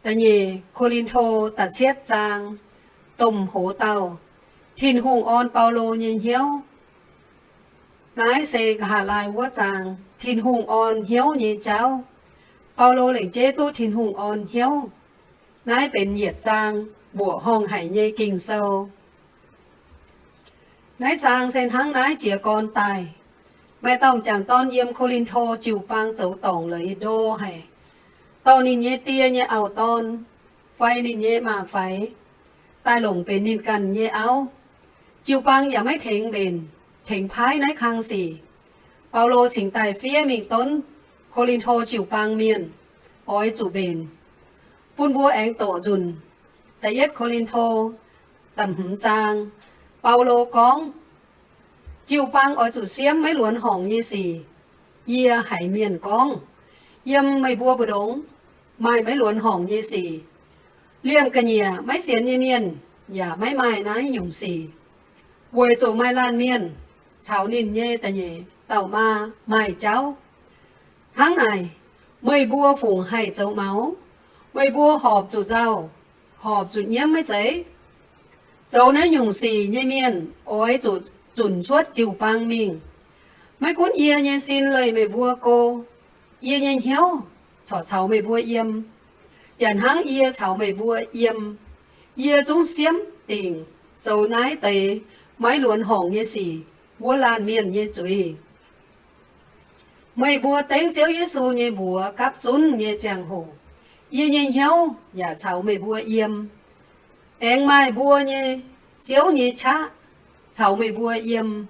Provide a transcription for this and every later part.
Da'nyeic Ko^lin^to da'cietv zaang, domh hoz dauh, Tin-Hungh orn Baulo nyei hnyouv. Naaiv se nqa'haav laai wuov zaang, Tin-Hungh orn hnyouv nyei jauv. Baulo lengc jeiv duqv Tin-Hungh orn hnyouv. Naaiv benx yietc zaang mbuoqc horngh haic nyei Ging-Sou. Naaiv zaang se hnangv naaiv jiez gorn daaih. Maaih dauh m'jangc dorn yiem Ko^lin^to jiu-baang zoux dorngc leiz ndo haic, dorh ninh nyei die nyei auv-dorn fai ninh nyei maa-faix daaih longc benx ninh ganh nyei auv. Jiu-baang yaac maiv tengx mbenc, tengx paaiv naaiv kang sic. Baulo cingx daaih fiev mingh donv Ko^lin^to jiu-baang mienh oix zuqc mbenc, bun mbuo aengx doqc nzunc. Da'yietv Ko^lin^to da'hmz zaang, Baulo gorngv, jiu-baang oix zuqc siemv maiv luonx horngc nyei sic. Yie haiz mienh gorngv, yiem meih mbuo mbu'ndongx maaih maiv luonx horngc nyei sic. Liemh ga'nyiec maiv sienx nyei mienh yaac maiv maaih naaiv nyungc sic, weic zuqc maaih laanh mienh caux ninh nyei da'nyeic dauh maa maaih jauv. Hnangv naaic, meih mbuo fungc haih zoux maux? Meih mbuo horpc zuqc nzauh, horpc zuqc nyiemv maiv zeiz? Zoux naaiv nyungc sic nyei mienh oix zuqc zunc cuotv jiu-baang mingh. Maiv gunv yie nyei sin leih meih mbuo go, yie nyei hnyouv corc caux meih mbuo yiem, yaac hnangv yie caux meih mbuo yiem. Yie zungv siemv dingc zoux naaiv deix maiv luonx horngc nyei sic wuov laanh mienh nyei zuiz. Meih mbuo dengv Ziouv Yesu nyei mbuox gapv zunv nyei ziangh hoc, yie nyei hnyouv yaac caux meih mbuo yiem. Aengx maaih mbuo nyei Ziouv nyei qaqv caux meih mbuo yiem.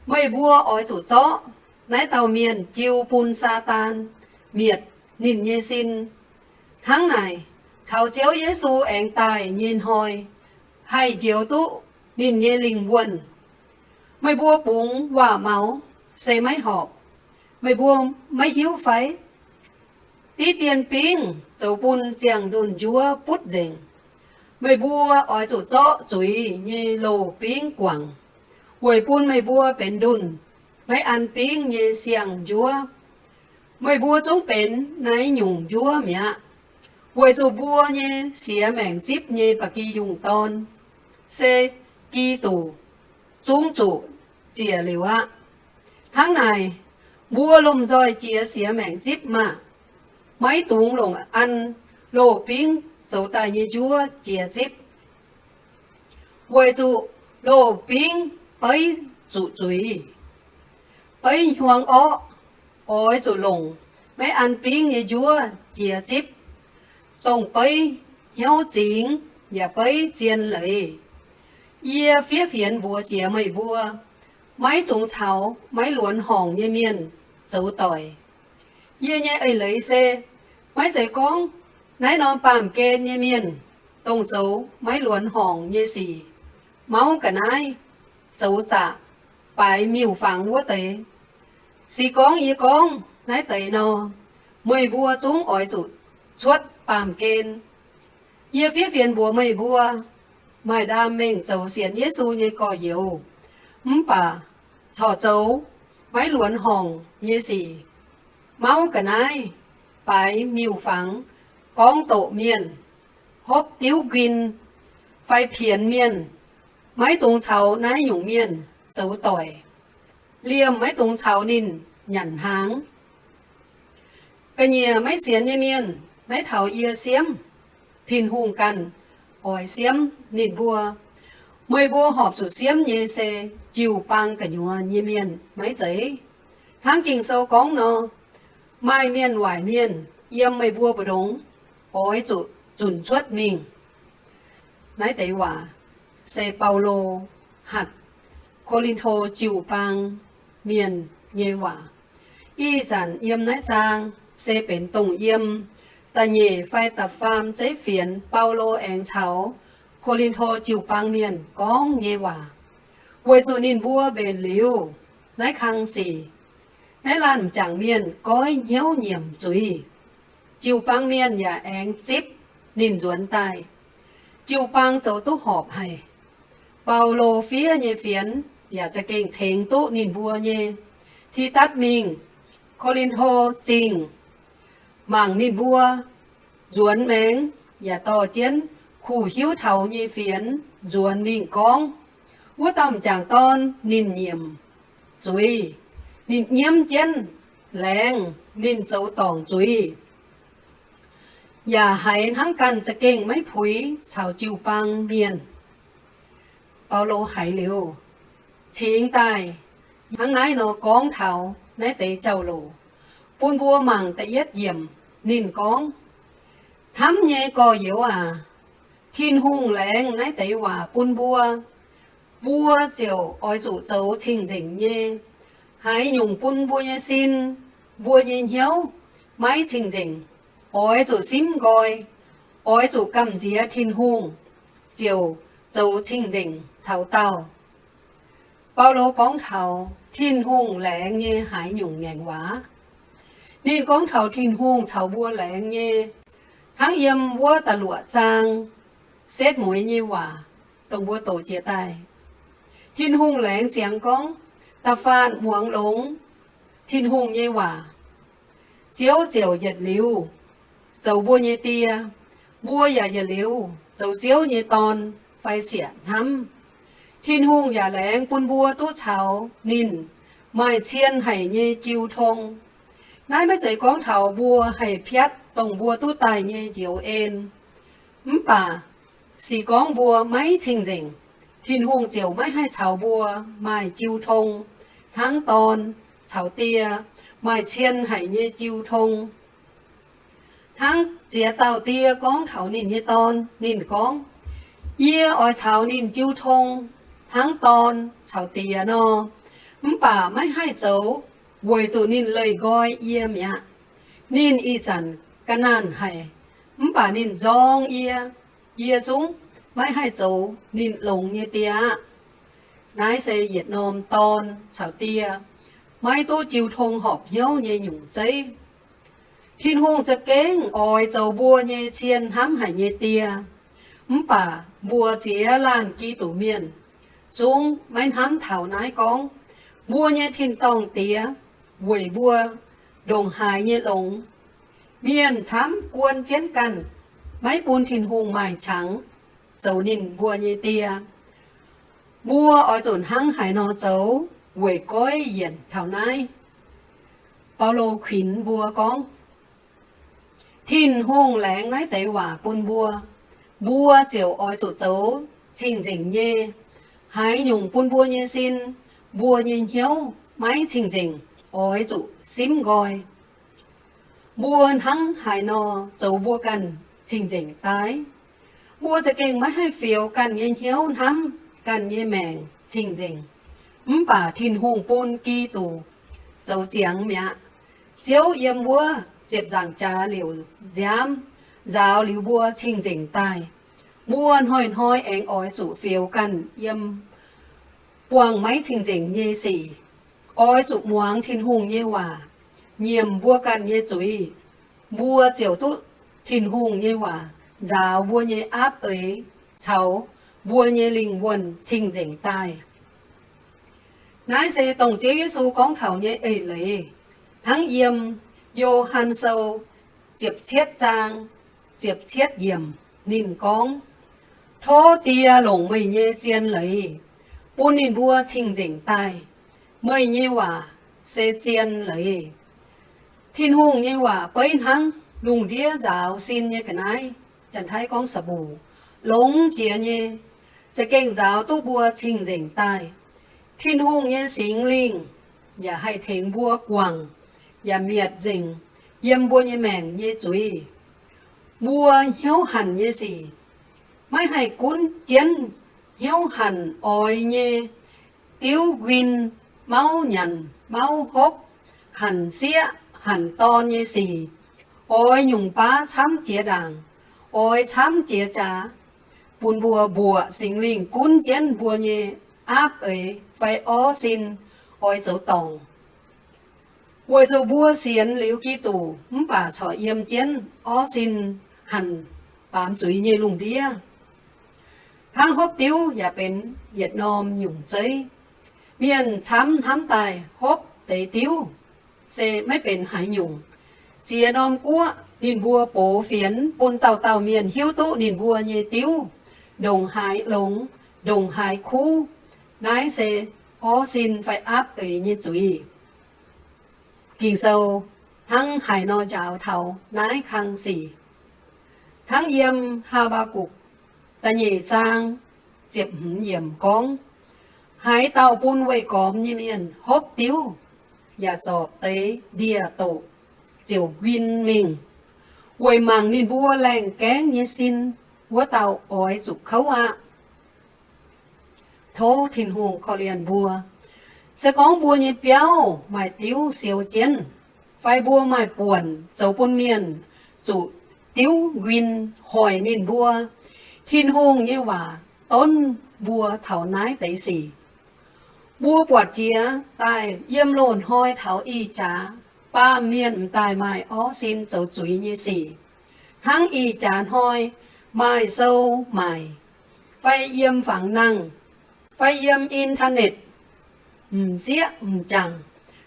Meih mbuo oix zuqc zorqv naaiv dauh mienh jiu bun Saadaan mietc ninh nyei sin. Hnangv naaic, taux Ziouv Yesu aengx daaih nyei hnoi, haih njoux duqv ninh nyei lingh wuonh. Meih mbuo bungx waac-maux se maiv horpc. Meih mbuo maiv hiuv fai? Diqv dien bingv zoux bun ziangh ndunh njuov butv nzengc. Meih mbuo oix zuqc zorqv zuiz nyei loz-bingv guangc, weic bun meih mbuo benx ndunh maiv an bingv nyei siang-njuov. Meih mbuo zungv benx naaiv nyungc njuov mi'aqv, weic zuqc mbuo nyei siex maengc zipv nyei ba'gi yungh dorn se Giduc, zungv zuqc ziec liuz aqv. Hnangv naaic, mbuo lomh nzoih jiex siex maengc zipv maah! Maiv dungx longc an loz-bingv zoux daaih nyei njuov jiex zipv, weic zuqc loz-bingv beiv zuqc zuiz. Beiv hnyuang orqv, oix zuqc longc maiv an bingv nyei njuov jiex zipv, dongh beiv hnyouv zingx yaac beiv zien leiz. Yie fiev fienx mbuox jiex meih mbuo, maiv dungx caux maiv luonx horngc nyei mienh zoux doic. Yie nyei eix leiz se, maiv zeiz gorngv naaiv norm baamh gen nyei mienh, dongh zoux maiv luonx horngc nyei sic, mauv ga'naaiv, zoux zaqc, baaix miuc-fangx wuov deix. Se gorngv yie gorngv naaiv deix nor, meih mbuo zungv oix zuqc cuotv baamh gen. Yie fiev fienx mbuox meih mbuo, maaih ndaam mengh zoux sienx Yesu nyei gorx-youz, mv baac corc zoux maiv luonx horngc nyei sic, mauv ga'naaiv, baaix miuc-fangx, gorngv doqc mienh, hopv diuv nquin, fai pienx mienh, maiv dungx caux naaiv nyungc mienh zoux doic. Liemh maiv dungx caux ninh nyanc hnaangx. Ga'nyiec maiv sienx nyei mienh maiv taux yie siemv, Tin-Hungh ganh oix siemv ninh mbuo. Meih mbuo horpc zuqc siemv nyei se jiu-baang gu'nyuoz nyei mienh maiv zeiz? Hnangv Ging-Sou gorngv nor, maaih mienh waaic mienh yiem meih mbuo mbu'ndongx oix zuqc zunc cuotv mingh. Naaiv deix waac se Baulo hatc Ko^lin^to jiu-baang mienh nyei waac. Ih zanc yiem naaiv zaang se benx dongh yiem da'nyeic fai da'faam zeiv fienx Baulo aengx caux Ko^lin^to jiu-baang mienh gorngv nyei waac, weic zuqc ninh mbuo mbenc liuz naaiv kang sic. Naaiv laanh m'jangc mienh goiv hnyouv nyiemc zuiz. Jiu-baang mienh yaac aengx zipv ninh nzuonx daaih. Jiu-baang zoux duqv horpc haic. Baulo fiev nyei fienx yaac za'gengh tengx duqv ninh mbuo nyei. Tidatv mingh Ko^lin^to Zingh mangc ninh mbuo nzuonx maengx yaac dorh jienv kuh hiuv taux nyei fienx nzuonx mingh gorngv, wuov dauh m'jangc dorn ninh nyiemc zuiz, ninh nyiemv jienv laengz, ninh zoux dorngc zuiz, yaac haiz hnangv ganh za'gengh maiv puix caux jiu-baang mienh. Baulo haiz liuz, cingx daaih hnangv naaiv nor gorngv taux naaiv deix jauv-louc bun mbuo mangc. Da'yietv yiemc ninh gorngv, Hnamv nyei gorx-youz aac, Tin-Hungh laengz naaiv deix waac bun mbuo, mbuo ziouc oix zuqc zoux cing-nzengc nyei. Haaix nyungc bun mbuo nyei sin, mbuo nyei hnyouv maiv cing-nzengc, oix zuqc simv nqoi, oix zuqc gamh nziex Tin-Hungh, ziouc zoux cing-nzengc taux daauh. Baulo gorngv taux Tin-Hungh laengz nyei haaix nyungc ngaengc waac. Ninh gorngv taux Tin-Hungh caux mbuo laengz nyei hnangv yiem wuov da'luoqc zaang setv mueiz nyei waac dongh mbuo doqc jiex daaih. Tin-Hungh laengz ziangx gorngv, da'faanh muangx longx Tin-Hungh nyei waac, Ziouv ziouc yietc liuz zoux mbuo nyei die. Mbuo yaac yietc liuz zoux Ziouv nyei dorn fai sieqv hnamv. Tin-Hungh yaac laengz bun mbuo duqv caux ninh maaih cien haic nyei jiu tong. Naaiv maiv zeiz gorngv taux mbuo haih piatv dongh mbuo duqv daaih nyei njoux en. Mv baac sic gorngv mbuo maiv cing-nzengc, Tin-Hungh ziouc maiv haih caux mbuo maaih jiu tong hnangv dorn caux die maaih cien haic nyei jiu tong. Hnangv ziex dauh die gorngv taux ninh nyei dorn, ninh gorngv, Yie oix caux ninh jiu tong hnangv dorn caux die nor, mv baac maiv haih zoux, weic zuqc ninh leih nqoi yie mi'aqv. Ninh ih zanc ga'naanh haic, mv baac ninh nzorng yie, yie zungv maiv haih zoux ninh longx nyei die aqv. Naaiv se yietc norm dorn caux die maiv duqv jiu tong horpc hnyouv nyei nyungc zeiv. Tin-Hungh za'gengh oix zoux mbuo nyei cien hnamv haic nyei die, mv baac mbuo ziex laanh Giduc mienh zungv maiv hnamv taux naaiv gorngv, mbuo nyei tin-dorngh Diex weic mbuo ndongc haaix nyei longx. Mienh camv guon jienv ganh, maiv bun Tin-Hungh maaih qangx zoux ninh mbuo nyei die. Mbuo oix zuqc hnangv haaix nor zoux weic goiv yienc taux naaiv? Baulo kuinx mbuo gorngv, Tin-Hungh laengz naaiv deix waac bun mbuo, mbuo ziouc oix zuqc zoux cing-nzengc nyei. Haaix nyungc bun mbuo nyei sin, mbuo nyei hnyouv maiv cing-nzengc, oix zuqc simv nqoi. Mbuo hnangv haaix nor zoux mbuo ganh cing-nzengc daaih? Mbuo za'gengh maiv haih fioux ganh nyei hnyouv hnamv ganh nyei maengc cing-nzengc. Mv baac Tin-Hungh bun Giduc zoux ziangx mi'aqv. Ziouv yiem wuov ziepc nzaangc jaax liouc nziaamv nzaaux liuz mbuo cing-nzengc daaih. Mbuo hnoi-hnoi aengx oix zuqc fioux ganh yiem buangh maiv cing-nzengc nyei sic. Oix zuqc muangx Tin-Hungh nyei waac, nyiemc mbuo ganh nyei zuiz, mbuo ziouc duqv Tin-Hungh nyei waac nzaaux mbuo nyei aapv eix caux mbuo nyei lingh wuonh cing-nzengc daaih. Naaiv se dongh Ziouv Yesu gorngv taux nyei eix leiz, hnangv yiem Yo^han Sou ziepc cietv zaang ziepc cietv yiemc ninh gorngv, Tov Die longc meih nyei zien leiz bun ninh mbuo cing-nzengc daaih. Meih nyei waac se zien leiz. Tin-Hungh nyei waac beiv hnangv lungh ndiev nzaaux sin nyei ga'naaiv, Janx-Taiv gorngv สบู่, longx jiex nyei, za'gengh nzaaux duqv mbuo cing-nzengc daaih. Tin-Hungh nyei Singx Lingh yaac haih tengx mbuo guangc yaac mietc nzengc yiem mbuo nyei maengc nyei zuiz. Mbuo hnyouv hanc nyei sic maiv haih gunv jienv hnyouv hanc oix nyei diuv nquin, mauv nyanc mauv hopv, hanc sieqv hanc dorn nyei sic. Oix nyungc baav camv jiex ndaangc, oix camv jiex jaax, bun mbuo mbuoqc Singx Lingh gunv jienv mbuo nyei aapv eix fai orv sin oix zoux dorngc. Weic zuqc mbuo sienx liuz Giduc mv baac corc yiem jienv orv sin hanc baamz zuiz nyei lungh ndiev. Hnangv hopv diuv yaac benx yietc norm nyungc zeiv. Mienh camv hnamv daaih hopv deix diuv se maiv benx haaix nyungc. Ziex norm guoqv Ninh mbuo box fienx bun dauh dauh mienh hiuv duqv ninh mbuo nyei diuv ndongc haaix longx, ndongc haaix kuv. Naaiv se orv sin fai aapv eix nyei zuiz. Ging-Sou hnangv haaix nor njaaux taux naaiv kang sic? Hnangv yiem Haa^mbaa^gukc da'nyeic zaang ziepc hmz yiemc gorngv, haaix dauh bun weih gormx nyei mienh hopv diuv yaac zorpc deix ndie-doqc ziouc nquin mingh, weic mangc ninh mbuo laengh gaengv nyei sin wuov dauh oix zuqc kouv aqv. Tov Tin-Hungh korv-lienh mbuo. Se gorngv mbuo nyei biauv maaih diuv siou jienv, fai mbuo maaih buonc zoux bun mienh zuqc diuv nquin hoic ninh mbuo, Tin-Hungh nyei waac donv mbuo taux naaiv deix sic. Mbuo buatc jiex daaih yiem loz-hnoi taux ih jaax, baamh mienh m'daaih maaih orv sin zoux zuiz nyei sic. Hnangv ih jaax hnoi maaih sou maaic, fai yiem fangx nangh, fai yiem internet, m'sieqv m'jangc,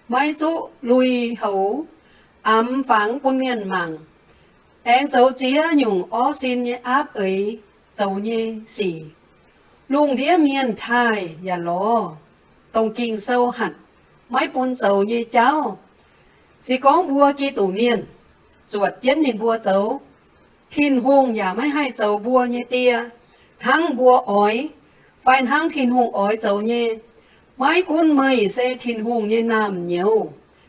maiv zuqv lui-houx, amx fangx bun mienh mangc, aengx zoux ziex nyungc orv sin nyei aapv eix zoux nyei sic. Lungh ndiev mienh taaih yaac lorz dongh Ging-Sou hatc maiv bun zoux nyei jauv. Se gorngv mbuo Giduc Mienh zuotc jienv ninh mbuo zoux, Tin-Hungh yaac maiv haih zoux mbuo nyei die hnangv mbuo oix, fai hnangv Tin-Hungh oix zoux nyei. Maiv gunv meih se Tin-Hungh nyei naamh nyouz,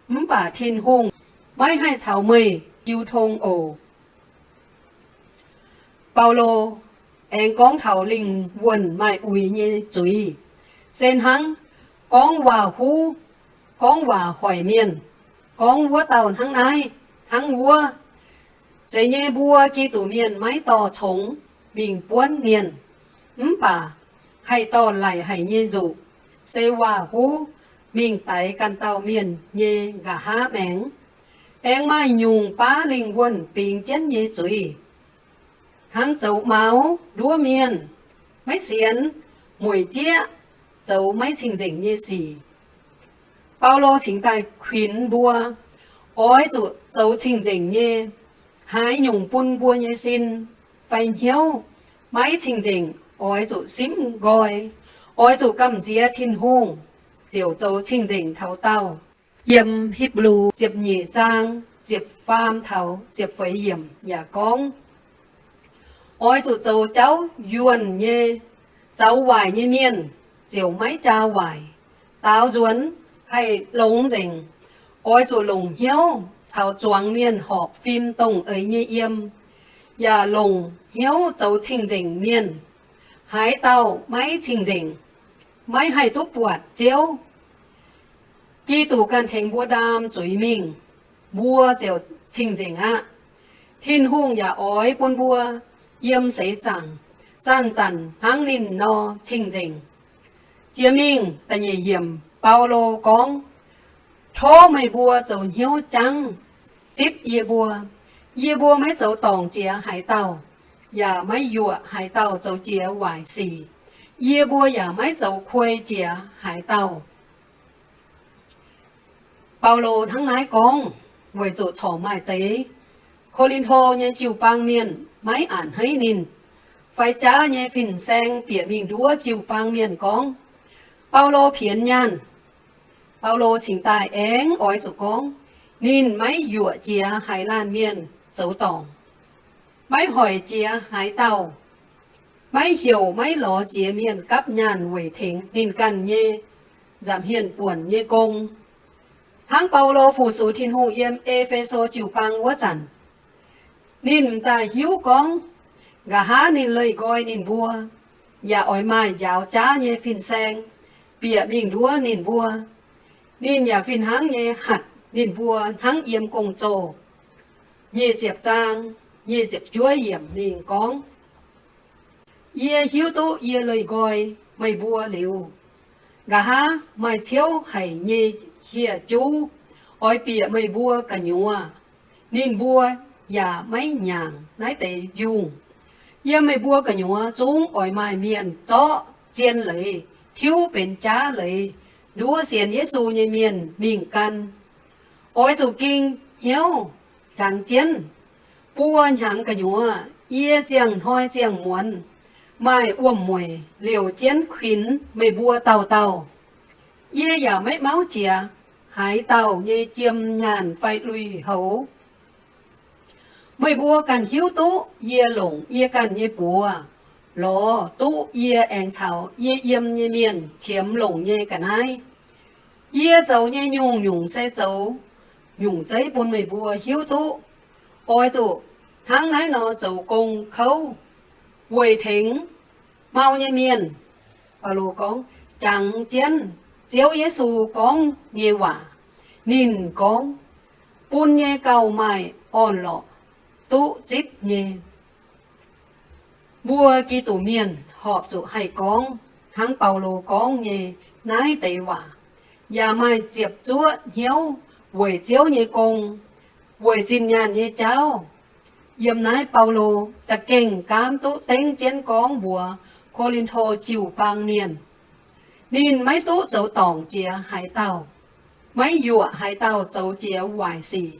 mv baac Tin-Hungh maiv haih caux meih jiu tong oc. Baulo aengx gorngv taux lingh wuonh maaih uix nyei zuiz, se hnangv gorngv waac-huv, gorngv waac hoic mienh, gorngv wuov dauh hnangv naaiv, hnangv wuov. Zeiz nyei, mbuo Giduc Mienh maiv dorh congx mingh buonv mienh, mv baac haih dorh laic haic nyei nzuqc, se waac-huv mingh daix ganh dauh mienh nyei nqa'haav maengx. Aengx maaih nyungc baav lingh wuonh bingx jienv nyei zuiz, hnangv zoux maux, nduov mienh, maiv sienx, mueic jieqv, zoux maiv cing-nzengc nyei sic. Baulo cingx daaih kuinx mbuo oix zuqc zoux cing-nzengc nyei, haaix nyungc bun mbuo nyei sin fai hnyouv maiv cing-nzengc, oix zuqc simv nqoi, oix zuqc gamh nziex Tin-Hungh, ziouc zoux cing-nzengc taux daauh. Yiem Hipv^lu ziepc nyeic zaang ziepc faam taux ziepc feix yiemc yaac gorngv, oix zuqc zoux jauv yuonh nyei, zaux waaic nyei mienh ziouc maiv jaa waaic. Daaux nzuonx haih longx nzengc. Oix zuqc longc hnyouv caux zuangx mienh horpc fim dongh eix nyei yiem, yaac longc hnyouv zoux cing-nzengc mienh. Haaix dauh maiv cing-nzengc, maiv haih duqv buatc Ziouv. Giduc ganh tengx mbuo ndaam zuiz mingh, mbuo ziouc cing-nzengc aqv. Tin-Hungh yaac oix bun mbuo yiem seix zaangc, zanc-zanc hnangv ninh nor cing-nzengc. Jiex mingh da'nyeic yiemc, Baulo gorngv, tov meih mbuo zoux hnyouv jangv zipv yie mbuo. Yie mbuo maiv zoux dorngc jiex haaix dauh, yaac maiv yuoqc haaix dauh zoux jiex waaic sic. Yie mbuo yaac maiv zoux kuei jiex haaix dauh. Baulo hnangv naaiv gorngv weic zuqc corc maaih deix Ko^lin^to nyei jiu-baang mienh maiv a'hneiv ninh, fai jaav nyei fin-saeng bieqc mingh nduov jiu-baang mienh gorngv, Baulo pienx nyaanh. Baulo cingx daaih aengx oix zuqc gorngv, ninh maiv yuoqc jiex haaix laanh mienh zoux dorngc, maiv hoic jiex haaix dauh, maiv heuc maiv lorz jiex mienh gapv nyaanh weic tengx ninh ganh nyei nza'hmien buonc nyei gong. Hnangv Baulo fu-sux Tin-Hungh yiem E^fe^so jiu-baang wuov zanc, ninh m'daaih hiuv gorngv, nqa'haav ninh leih nqoi ninh mbuo, yaac oix maaih njaaux jaav nyei fin-saeng bieqc mingh nduov ninh mbuo. Ninh yaac fih hnangv nyei hatc ninh mbuo hnangv yiem gong-zoh nyic ziepc zaang nyic ziepc juov yiemc mingh gorngv, yie hiuv duqv yie leih nqoi meih mbuo liuz, nqa'haav maaih ciouv haic nyei hieh juv oix bieqc meih mbuo gu'nyuoz. Ninh mbuo yaac maiv nyaangc naaiv deix yungh. Yiem meih mbuo gu'nyuoz zungv oix maaih mienh zorqv zien leiz tiuv benx jaav leiz nduov sienx Yesu nyei mienh mingh gan. Oix zuqc ging hnyouv jangx jienv, Mbuo hnyangx gu'nyuoz yie ziangh hnoi ziangh muonz maaih wuom-mueic liouc jienv kuinx meih mbuo dauh dauh. Yie yaac maiv mauv jiex haaix dauh nyei jiem nyaanh fai lui-houx. Meih mbuo ganh hiuv duqv yie longc yie ganh nyei buoz lorz duqv yie aengx caux yie yiem nyei mienh qiemx longc nyei ga'naaiv. Yie zoux nyei nyungc-nyungc se zoux nyungc zeiv bun meih mbuo hiuv duqv oix zuqc hnangv naaiv nor zoux gong kouv weic tengx mau nyei mienh. Baulo gorngv, jangx jienv Ziouv Yesu gorngv nyei waac. Ninh gorngv, bun nyei gauh maaih orn-lorqc duqv zipv nyei. Mbuo Giduc mienh horpc zuqc haih gorngv hnangv Baulo gorngv nyei naaiv deix waac, yaac maaih ziepc zuoqv hnyouv weic Ziouv nyei gong, weic zinh nyaanh nyei jauv. Yiem naaiv Baulo za'gengh gaamv duqv dengv jienv gorngv mbuox Ko^lin^to jiu-baang mienh. Ninh maiv duqv zoux dorngc jiex haaix dauh, maiv yuoqc haaix dauh zoux jiex waaic sic,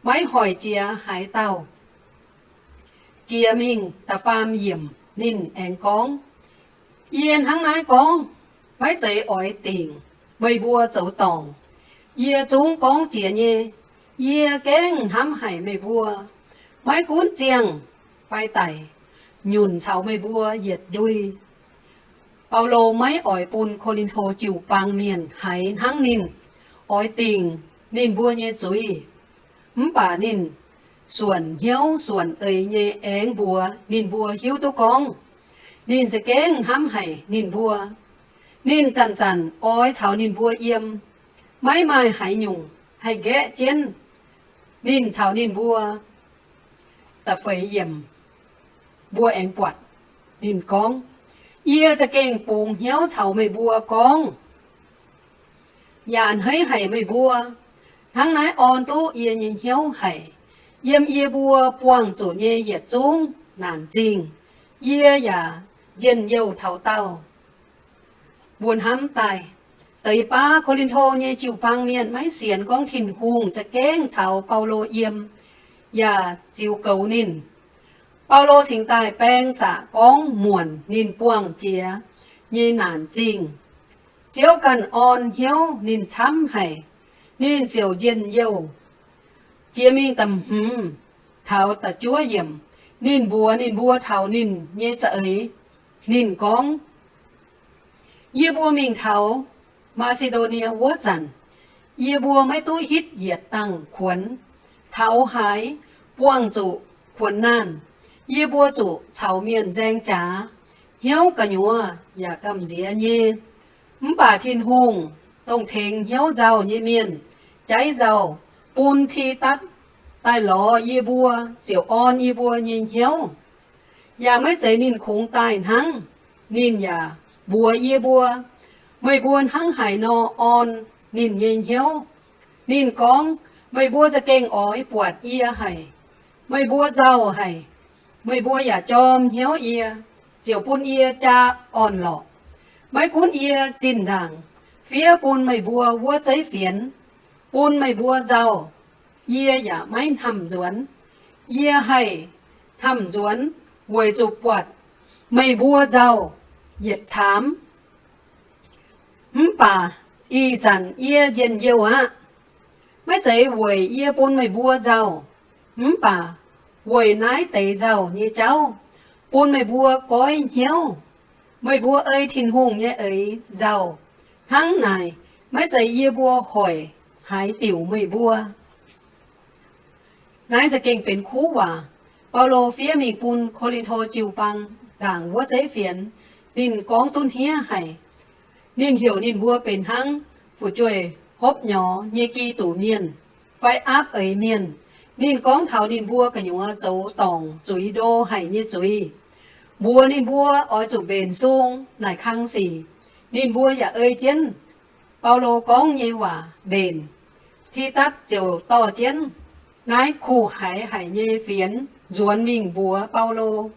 maiv hoic jiex haaix dauh. Jiex mingh da'faam yiemc ninh aengx gorngv, yie hnangv naaiv gorngv maiv zeiz oix dingc meih mbuo zoux dorngc. Yie zungv gorngv jiex nyei. Yie gengh hnamv haic meih mbuo, maiv gunv ziangh fai daic, nyunc caux meih mbuo yietc ndui. Baulo maiv oix bun Ko^lin^to jiu-baang mienh haiz hnangv ninh oix dingc ninh mbuo nyei zuiz. Mv baac ninh suonc hnyouv suonc eix nyei aengx mbuox ninh mbuo hiuv duqv gorngv ninh za'gengh hnamv haic ninh mbuo. Ninh zanc-zanc oix caux ninh mbuo yiem, maiv maaih haaix nyungc haih nqaeqv jienv ninh caux ninh mbuo. Da'feix yiemc, mbuo aengx buatc ninh gorngv, yie za'gengh bungx hnyouv caux meih mbuo gorngv, yaac a'hneiv haic meih mbuo. Hnangv naaiv orn duqv yie nyei hnyouv haic. Yiem yie mbuo buangh zuqc nyei yietc zungv naanc zingh, yie yaac njien-youh taux daauh mbuo hnamv daaih. Deix baav Ko^lin^to nyei jiu-baang mienh maiv sienx gorngv Tin-Hungh za'gengh caux Baulo yiem yaac ziux goux ninh. Baulo cingx daaih baeng zaqc gorngv muonc ninh buangh jiex nyei naanc zingh. Ziouv ganh orn hnyouv ninh camv haic, ninh ziouc njien-youh. Jiex mingh da'hmz taux da'juov yiemc, ninh mbuox ninh mbuo taux ninh nyei za'eix. Ninh gorngv, yie mbuo mingh taux Maa^si^ndo^nie wuov zanc, yie mbuo maiv duqv hitv yietc dangh kuonx. Taux haaix buangh zuqc kuonx naanh, yie mbuo zuqc caux mienh nzaeng jaax, hnyouv gu'nyuoz yaac gamh nziex nyei. Mv baac Tin-Hungh, dongh tengx hnyouv nzauh nyei mienh, jaiv nzauh, bun Tidatv daaih lorz yie mbuo, ziouc orn yie mbuo nyei hnyouv. Yaac maiv zeiz ninh kungx daaih hnangv. Ninh yaac mbuox yie mbuo, meih mbuo hnangv haaix nor orn ninh nyei hnyouv. Ninh gorngv, meih mbuo za'gengh oix buatc yie haic. Meih mbuo nzauh haic. Meih mbuo yaac jorm hnyouv yie, ziouc bun yie jaa orn-lorqc. Maiv gunv yie zinh ndaangc fiev bun meih mbuo wuov zeiv fienx, bun meih mbuo nzauh, yie yaac maiv hnamv nzuonx. Yie haih hnamv nzuonx weic zuqc buatc meih mbuo nzauh yietc caamv. Mv baac ih zanc yie njien-youh aqv. Maiv zeiz weic yie bun meih mbuo nzauh, mv baac weic naaiv deix nzauh nyei jauv, bun meih mbuo goiv hnyouv. Meih mbuo ei Tin-Hungh nyei eix nzauh. Hnangv naaic, maiv zeiz yie mbuo hoic haaix diuc meih mbuo. Naaiv za'gengh benx kuv waac, Baulo fiev mingh bun Ko^lin^to jiu-baang ndaangc wuov zeiv fienx. Ninh gorngv duqv hniev haic. Ninh heuc ninh mbuo benx hnangv fu'jueiv hopv nyorx nyei Giduc mienh fai aapv eix mienh. Ninh gorngv taux ninh mbuo gu'nyuoz zoux dorngc zuiz ndo haic nyei zuiz, mbuox ninh mbuo oix zuqc mbenc sung naaic kang sic. Ninh mbuo yaac ei jienv Baulo gorngv nyei waac mbenc. Tidatv ziouc dorh jienv naaiv kuh haiz haic nyei fienx nzuonx mingh mbuox Baulo.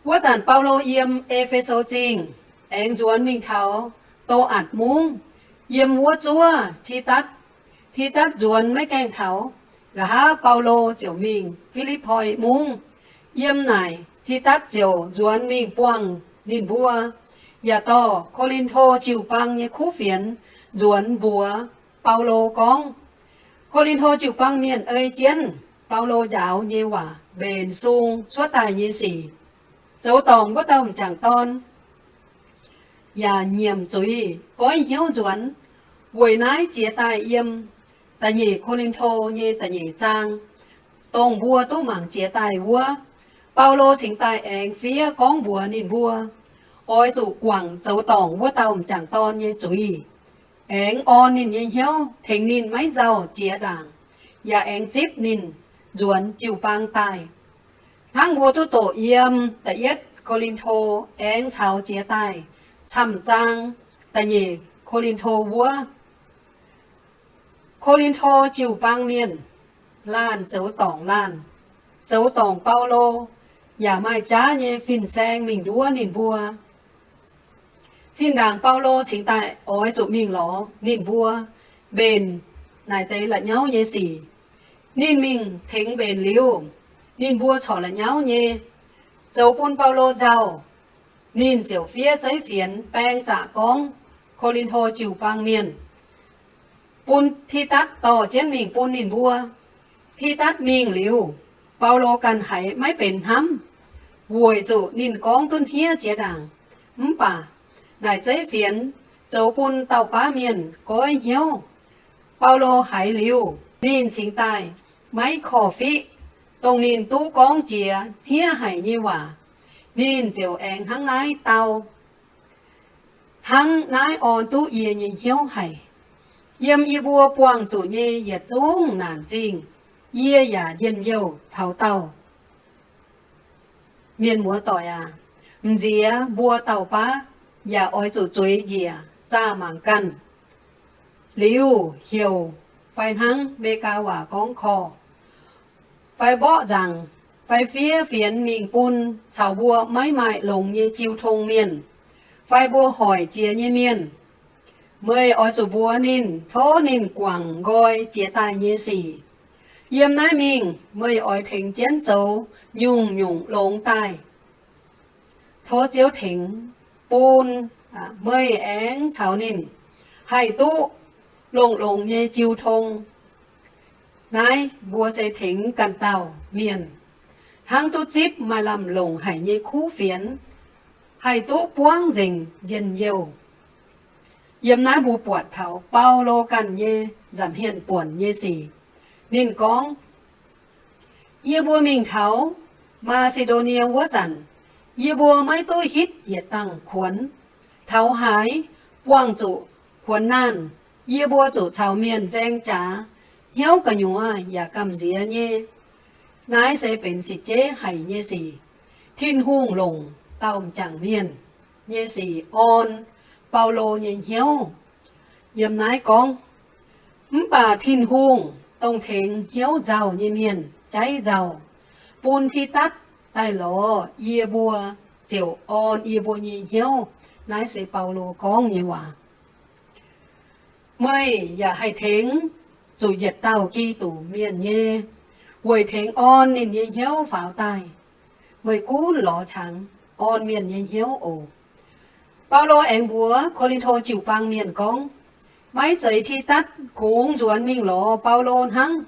Wuov zanc Baulo yiem E^fe^so Zingh aengx nzuonx mingh taux Do^atc Mungv. Yiem wuov zuov Tidatv. Tidatv nzuonx maiv gaengh taux. Nqa'haav Baulo ziouc mingh Fi^lipv^poi Mungv. Yiem naaic Tidatv ziouc nzuonx mingh buangh ninh mbuo, yaac dorh Ko^lin^to jiu-baang nyei kuv fienx nzuonx mbuox Baulo gorngv, Ko^lin^to jiu-baang mienh ei jienv Baulo njaaux nyei waac mbenc sung cuotv daaih nyei sic, zoux dorngc wuov dauh m'jangc dorn yaac nyiemc zuiz goiv hnyouv nzuonx. Weic naaiv jiez daaih yiem da'nyeic Ko^lin^to nyei da'nyeic zaang, dongh mbuo duqv mangc jiez daaih wuov, Baulo cingx daaih aengx fiev gorngv mbuox ninh mbuo, oix zuqc guangc zoux dorngc wuov dauh m'jangc dorn nyei zuiz, aengx orn ninh nyei hnyouv, tengx ninh maiv nzauh jiex ndaangc, yaac aengx zipv ninh nzuonx jiu-baang daaih. Hnangv mbuo duqv doqc yiem da'yietv Ko^lin^to aengx caux jiez daaih camv zaang da'nyeic Ko^lin^to wuov, Ko^lin^to jiu-baang mienh laanh zoux dorngc laanh, zoux dorngc Baulo, yaac maaih jaav nyei fin-saeng mingh nduov ninh mbuo. Zinh ndaangc Baulo cingx daaih oix zuqc mingh lorz ninh mbuo mbenc naaic deix la'nyauv nyei sic, ninh mingh tengx mbenc liuz, ninh mbuo corc la'nyauv nyei, zoux bun Baulo nzauh. Ninh ziouc fiev zeiv fienx baeng zaqc gorngv Ko^lin^to jiu-baang mienh, bun Tidatv dorh jienv mingh bun ninh mbuo. Tidatv mingh liuz, Baulo ganh haiz maiv benx hnamv, weic zuqc ninh gorngv duqv hniev jiex ndaangc. Mv baac naaic zeiv fienx zoux bun dauh baav mienh goiv hnyouv. Baulo haiz liuz, ninh cingx daaih maiv korv-fiqv dongh ninh duqv gorngv jiex hniev haic nyei waac. Ninh ziouc aengx hnangv naaiv dau, Hnangv naaiv orn duqv yie nyei hnyouv haic. Yiem yie mbuo buangh zuqc nyei yietc zungv naanc zingh, yie yaac njien-youh taux daauh. Mienh muoz-doic aac, m'nziex mbuo dauh baav yaac oix zuqc zueiz njiec zaah mangc ganh, liuz heuc, fai hnangv Meigaa waac gorngv korv, fai mborqv nzaangc, fai fiev fienx mingh bun caux mbuo maiv maaih longx nyei jiu tong mienh, fai mbuo hoic jiex nyei mienh. Meih oix zuqc mbuox ninh tov ninh guangc nqoi jiex daaih nyei sic. Yiem naaiv mingh meih oix tengx jienv zoux nyungc-nyungc longx daaih. Tov Ziouv tengx bun meih aengx caux ninh haih duqv longx-longx nyei jiu tong. Naaiv mbuo se tengx ganh dauh mienh hnangv duqv zipv maaih lamh longc haic nyei kuv fienx, haih duqv buangv nzengc njien-youh. Yiem naaiv mbuo buatc taux Baulo ganh nyei nza'hmien buonc nyei sic. Ninh gorngv, Yie mbuo mingh taux Maa^si^ndo^nie wuov zanc, yie mbuo maiv duqv hitv yietc dangh kuonx. Taux haaix buangh zuqc kuonx naanh, yie mbuo zuqc caux mienh nzaeng jaax, hnyouv gu'nyuoz yaac gamh nziex nyei. Naaiv se benx sic jeiv haic nyei sic. Tin-Hungh longc dauh m'jangc mienh nyei sic orn Baulo nyei hnyouv. Yiem naaiv gorngv, Mv baac Tin-Hungh dongh tengx hnyouv nzauh nyei mienh jaiv nzauh, bun Tidatv daaih lorz yie mbuo ziouc orn yie mbuo nyei hnyouv. Naaiv se Baulo gorngv nyei waac. Meih yaac haih tengx zuqc yietc dauh Giduc mienh nyei, weic tengx orn ninh nyei hnyouv faaux daaih. Meih gunv lorz qangx orn mienh nyei hnyouv oc. Baulo aengx mbuox Ko^lin^to jiu-baang mienh gorngv, Maiv zeiz Tidatv kungx nzuonx mingh lorz Baulo hnangv.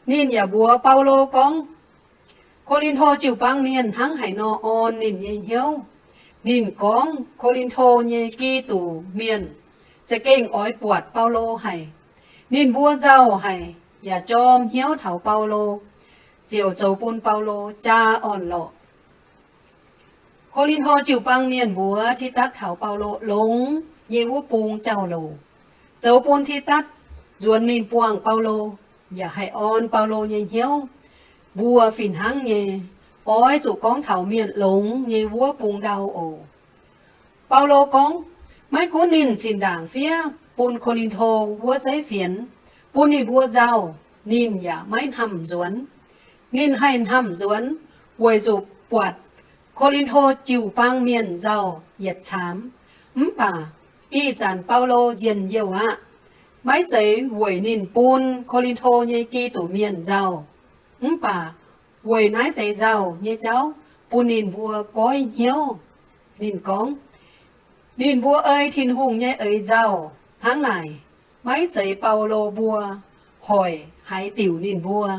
Ninh yaac mbuox Baulo gorngv, Ko^lin^to jiu-baang mienh hnangv haaix nor orn ninh nyei hnyouv. Ninh gorngv Ko^lin^to nyei Giduc mienh za'gengh oix buatc Baulo haic. Ninh mbuo nzauh haic yaac jorm hnyouv taux Baulo, ziouc zoux bun Baulo jaa orn-lorqc. Ko^lin^to jiu-baang mienh mbuox Tidatv taux Baulo longx nyei wuov bung jauv-louc, zoux bun Tidatv nzuonx mingh buangh Baulo, yaac haih orn Baulo nyei hnyouv. Mbuo fih hnangv nyei, oix zuqc gorngv taux mienh longx nyei wuov bung ndau oc. Baulo gorngv, maiv gunv ninh zinh ndaangc fiev bun Ko^lin^to wuov zeiv fienx, bun ninh mbuo nzauh, ninh yaac maiv hnamv nzuonx. Ninh haih hnamv nzuonx weic zuqc buatc Ko^lin^to jiu-baang mienh nzauh yietc caamx. Mv baac ih zanc Baulo njien-youh aqv. maiv zeiz weic ninh bun Ko^lin^to nyei Giduc mienh nzauh, mv baac weic naaiv deix nzauh nyei jauv bun ninh mbuo goiv hnyouv. Ninh gorngv, ninh mbuo ei Tin-Hungh nyei eix nzauh hnangv naaic, maiv zeiz Baulo mbuo hoic haaix diuc ninh mbuo.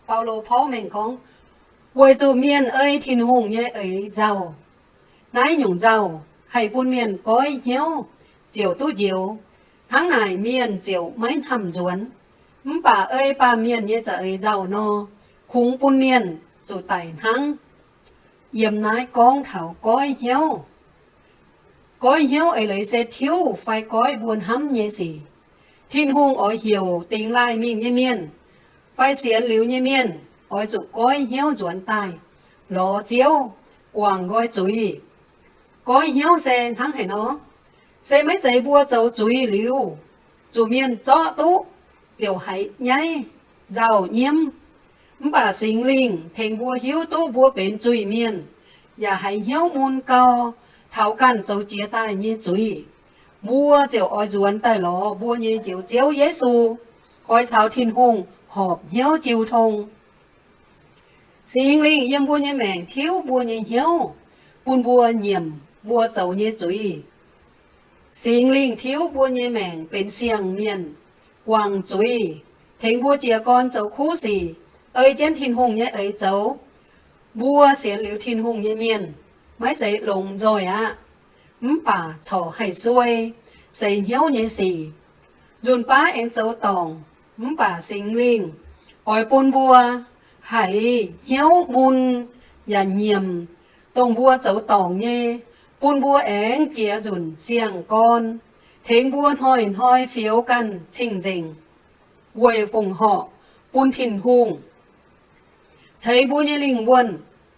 Baulo porv mengh gorngv, weic zuqc mienh ei Tin-Hungh nyei eix nzauh. Naaiv nyungc nzauh haih bun mienh goiv hnyouv ziouc duqv njoux. Hnangv naaic mienh ziouc maiv hnamv nzuonx. Mv baac ei baamh mienh nyei za'eix nzauh nor, kungx bun mienh zuqc daic hnangv. Yiem naaiv gorngv taux goiv hnyouv. Goiv hnyouv eix leiz se tiuv fai goiv mbuo hnamv nyei sic. Tin-Hungh oix heuc dingx laaih mingh nyei mienh fai sienx liuz nyei mienh oix zuqc goiv hnyouv nzuonx daaih lorz Ziouv, guangc nqoi zuiz. Goiv hnyouv se hnangv haaix nor? Se maiv zeiz mbuo zoux zuiz liuz, zuqc mienh zorqv duqv ziouc haiz nyaiv, nzauh nyiemv. Mv baac Singx Lingh tengx mbuo hiuv duqv mbuo benx zuiz-mienh, yaac haiz hnyouv mun gau taux ganh zoux jiex daaih nyei zuiz. Mbuo ziouc oix nzuonx daaih lorz mbuo nyei Njoux Ziouv Yesu, oix caux Tin-Hungh horpc hnyouv jiu tong. Singx Lingh yiem mbuo nyei maengc tiuv mbuo nyei hnyouv, bun mbuo nyiemc mbuo zoux nyei zuiz. Singx Lingh tiuv mbuo nyei maengc benx siang-mienh, guangc zuiz, tengx mbuo jiez gorn zoux kuv sic, ei jienv Tin-Hungh nyei eix zoux. Mbuo sienx liuz Tin-Hungh nyei mienh maiv zeiz longx nzoih aqv, mv baac corc haih suei, seix hnyouv nyei sic. Nzunc baav aengx zoux dorngc, mv baac Singx Lingh oix bun mbuo haiz hnyouv mun yaac nyiemc dongh mbuo zoux dorngc nyei, bun mbuo aengx jiex nzunc siang-gorn, tengx mbuo hnoi-hnoi fioux ganh cing-nzengc weic fongc horc bun Tin-Hungh. Ceix mbuo nyei lingh wuonh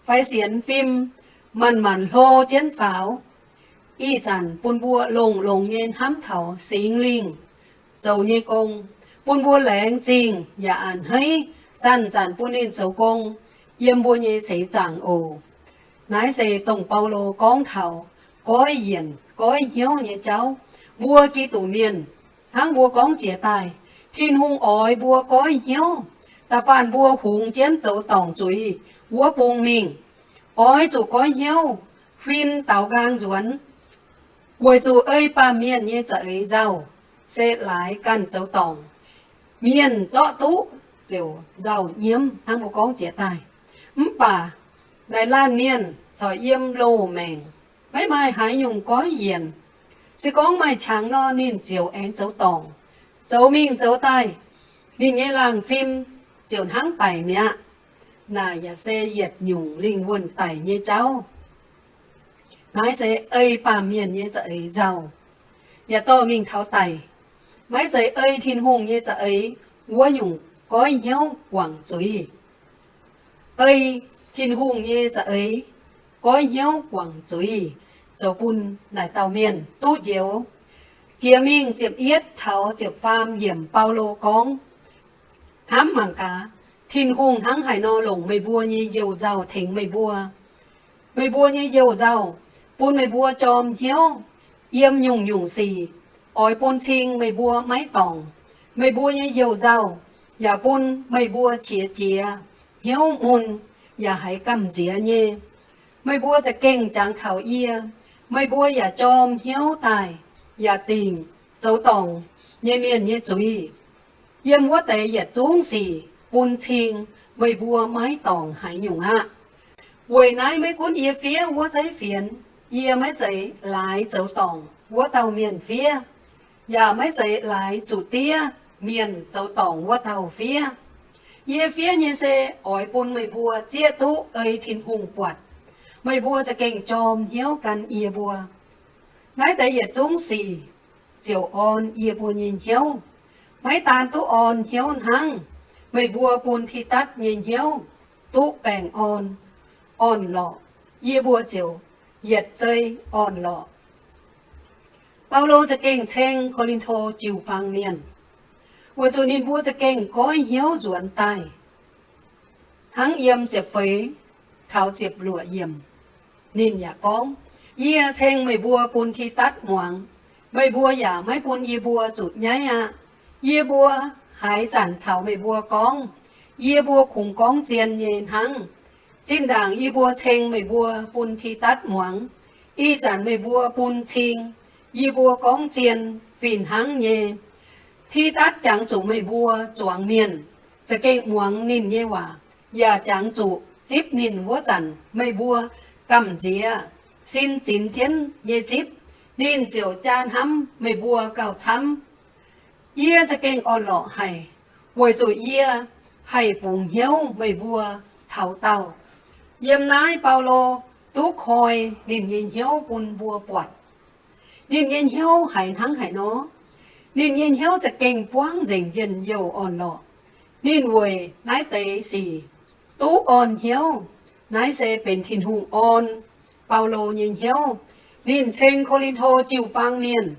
fai sienx fim manc-manc hlo jienv faaux. Ih zanc bun mbuo longx-longx nyei hnamv taux Singx Lingh zoux nyei gong, bun mbuo laengz zingh yaac a'hneiv zanc-zanc bun ninh zoux gong yiem mbuo nyei seix zaangc oc. Naaiv se dongh Baulo gorngv taux goiv yienc goiv hnyouv nyei jauv. Mbuo Giduc Mienh, hnangv mbuo gorngv jiex daaih, Tin-Hungh oix mbuo goiv hnyouv. Da'faanh mbuo hungx jienv zoux dorngc zuiz wuov bung mingh, oix zuqc goiv hnyouv, huin daaux nqaang nzuonx, weic zuqc ei baamh mienh nyei za'eix nzauh se laaix ganh zoux dorngc. Mienh zorqv duqv ziouc nzauh nyiemv hnangv mbuo gorngv jiex daaih. Mv baac naaic laanh mienh corc yiem loz-maengc, maiv maaih haaix nyungc goiv yienc. Se gorngv maaih qangx nor, ninh ziouc aengx zoux dorngc. Zoux mingh zoux daaih, ninh nyei laangh fim ziouc hnangv daic mi'aqv. Naaic yaac se yietc nyungc lingh wuonh daic nyei jauv. Naaiv se ei baamh mienh nyei za'eix nzauh, yaac dorh mingh taux daic. Maiv zeiz ei Tin-Hungh nyei za'eix wuov nyungc goiv hnyouv guangc zuiz. Ei Tin-Hungh nyei za'eix goiv hnyouv guangc zuiz zoux bun naaic dauh mienh duqv njoux. Jiex mingh ziepc yietv taux ziepc faam yiemc Baulo gorngv, hnamv mangc gaax, Tin-Hungh hnangv haaix nor longc meih mbuo nyei youh nzauh tengx meih mbuo. Meih mbuo nyei youh nzauh bun meih mbuo jorm hnyouv yiem nyungc-nyungc sic, oix bun cing meih mbuo maiv dorngc. Meih mbuo nyei youh nzauh yaac bun meih mbuo qiex jiez, hnyouv mun, yaac haiz gamh nziex nyei. Meih mbuo za'gengh jangx taux yie, meih mbuo yaac jorm hnyouv daaih, yaac dingc zoux dorngc nyei mienh nyei zuiz. Yiem wuov deix yietc zungv sic bun cing meih mbuo maiv dorngc haaix nyungc aqv. Weic naaiv maiv gunv yie fiev wuov zeiv fienx, yie maiv zeiz laaix zoux dorngc wuov dauh mienh fiev, yaac maiv zeiz laaix zuqc diev mienh zoux dorngc wuov dauh fiev. Yie fiev nyei se oix bun meih mbuo zieqv duqv ei Tin-Hungh buatc. Meih mbuo za'gengh jorm hnyouv gan yie mbuo. Naaiv deix yietc zungv sic ziouc orn yie mbuo nyei hnyouv. Maiv daan duqv orn hnyouv hnangv, meih mbuo bun Tidatv nyei hnyouv duqv baengh orn, orn-lorqc, yie mbuo ziouc yietc zei orn-lorqc. Baulo za'gengh ceng Ko^lin^to jiu-baang mienh, weic zuqc ninh mbuo za'gengh goiv hnyouv nzuonx daaih. Hnangv yiem ziepc feix taux ziepc luoqc yiemc, ninh yaac gorngv, Yie ceng meih mbuo bun Tidatv muangx. Meih mbuo yaac maiv bun yie mbuo zuqc nyaiv aqv. Yie mbuo haaix zanc caux meih mbuo gorngv, yie mbuo kungx gorngv zien nyei hnangv. Zinh ndaangc yie mbuo ceng meih mbuo bun Tidatv muangx, ih zanc meih mbuo bun cing yie mbuo gorngv zien fih hnangv nyei. Tidatv jangx zuqc meih mbuo zuangx mienh za'gengh muangx ninh nyei waac, yaac jangx zuqc zipv ninh wuov zanc meih mbuo gamh nziex sin zinx jienv nyei zipv, ninh ziouc jaa hnamv meih mbuo gauh camv. Yie za'gengh orn-lorqc haic, weic zuqc yie haih bungx hnyouv meih mbuo taux daauh. Yiem naaiv Baulo duqv koi ninh nyei hnyouv bun mbuo buatc. Ninh nyei hnyouv haiz hnangv haaix nor? Ninh nyei hnyouv za'gengh buangv nzengc njien-youh orn-lorqc. Ninh weic naaiv deix sic duqv orn hnyouv. Naaiv se benx Tin-Hungh orn Baulo nyei hnyouv. Ninh ceng Ko^lin^to jiu-baang mienh.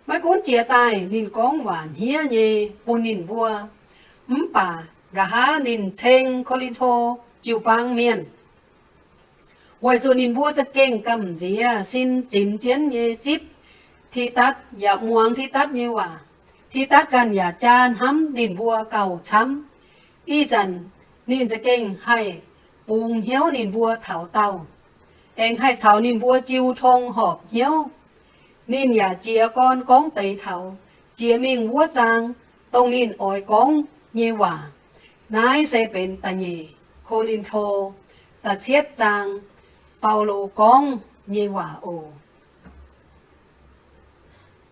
Maiv gunv jiex daaih ninh gorngv waac hniev nyei bun ninh mbuo, mv baac nqa'haav ninh ceng Ko^lin^to jiu-baang mienh weic zuqc ninh mbuo za'gengh gamh nziex sin zinx jienv nyei zipv Tidatv yaac muangx Tidatv nyei waac. Tidatv ganh yaac jaa hnamv ninh mbuo gauh camv. Ih zanc ninh za'gengh haih bungx hnyouv ninh mbuo taux daauh, aengx haih caux ninh mbuo jiu tong horpc hnyouv. Ninh yaac jiez gorn gorngv deix taux jiex mingh wuov zaang, dongh ninh oix gorngv nyei waac. Naaiv se benx da'nyeic Ko^lin^to da'cietv zaang Baulo gorngv nyei waac oc.